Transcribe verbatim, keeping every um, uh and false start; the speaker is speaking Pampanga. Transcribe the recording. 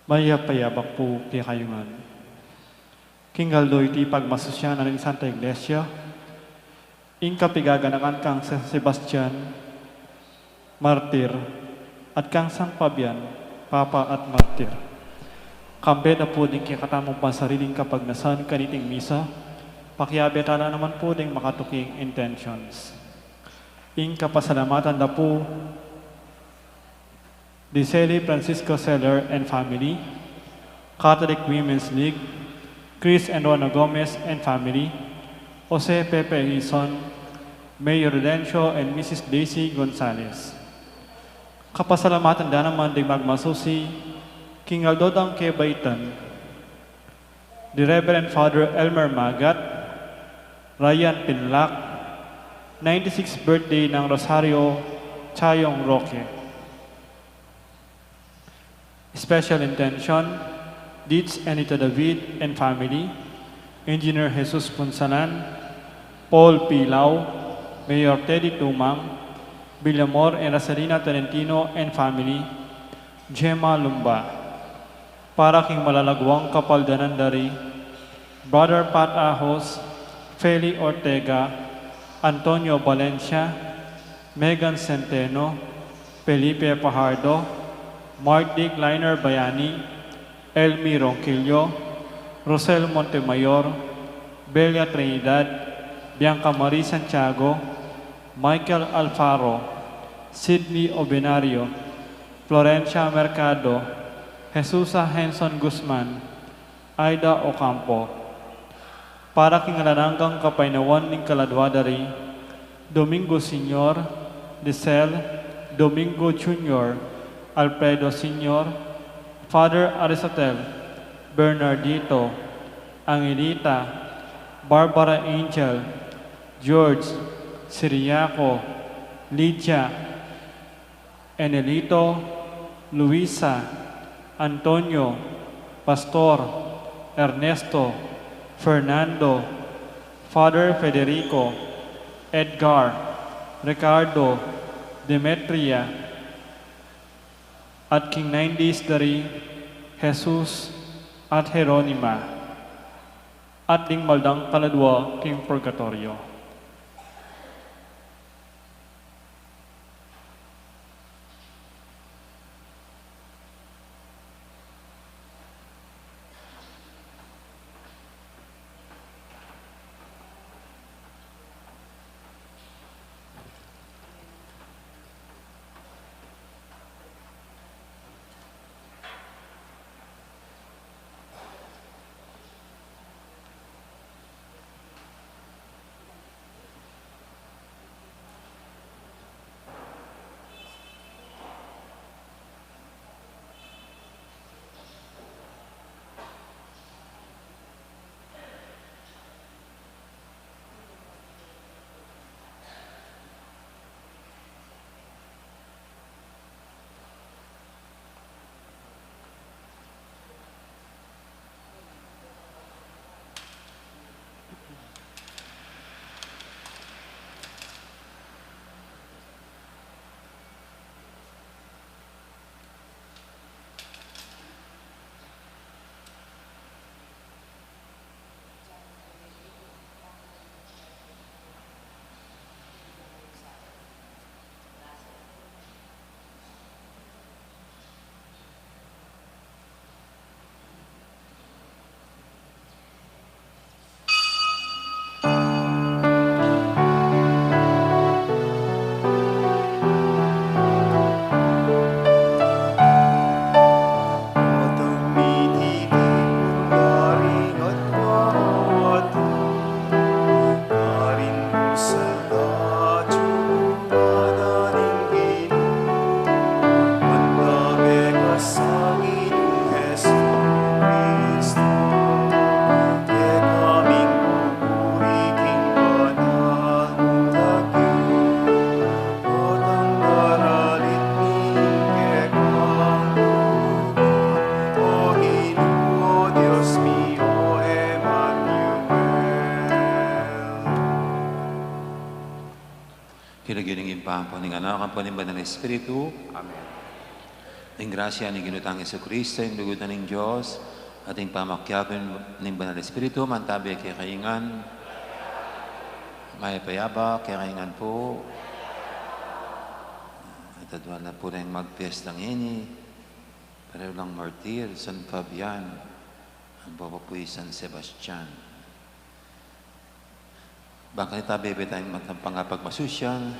Mayap a yabak pu kekayu ngan. King aldo iti pagmasusyan na ning Santa Iglesia, ing kapigaganakan kang San Sebastian, martir, at kang San Fabian, papa at martir. Kambe na pu ding kekatamung pansariling kapagnasan kaniting misa, pakiabe tala naman pu ding makatuking intentions. Ing kapasalamatan da pu di Sally Francisco Seller and family, Catholic Women's League, Chris and Rona Gomez and family, Jose Pepe Hizon, Mayor Rudencio and Missus Daisy Gonzalez. Kapasalamatan da naman ding magmasusi king aldo dang kebaitan, the Reverend Father Elmer Magat, Ryan Pinlac, ninety-sixth birthday nang Rosario Chayong Roque. Special intention, Ditch Anita David and family, Engineer Jesus Punsalan, Paul Pilau, Mayor Teddy Tumang, Villamor and Rosalina Tolentino and family, Gemma Lumba. Para king malalaguang kapaldanan da ri Brother Pat Ahos, Feli Ortega, Antonio Valencia, Megan Centeno, Felipe Fajardo, Mark Dick Liner Bayani, Elmi Ronquillo, Rosel Montemayor, Belia Trinidad, Bianca Marie Santiago, Michael Alfaro, Sidney Obenario, Florencia Mercado, Jesusa Henson Guzman, Aida Ocampo. Para king alang anggang kapaynawan ning kaladua da ri Domingo Senior, Lisel, Domingo Junior, Alfredo Senior, Father Aristotel, Bernardito, Angelita, Barbara Angel, George, Siriaco, Lydia, Enelito, Luisa, Antonio, Pastor, Ernesto, Fernando, Father Federico, Edgar, Ricardo, Demetria, at king nineties da ri Jesus at Jeronima, at ding maldang kaladua king purgatoryo. King lagyu ning Ibpa, ampo ning Anak, ampo ning Banal Espiritu. Amen. Ing grasya ning Ginu tang Jesucristo, ing lugud na ning Dios, at ing pamakiabe ning Banal Espiritu, mantabi kekayu ngan. Mayap a abak kekayu ngan pu. At adwan na pu ring magpiesta ngeni, pareho lang martir, San Fabian, ampo pa pu i San Sebastian. Bang kanita bebe tayang matapang a pagmasusian,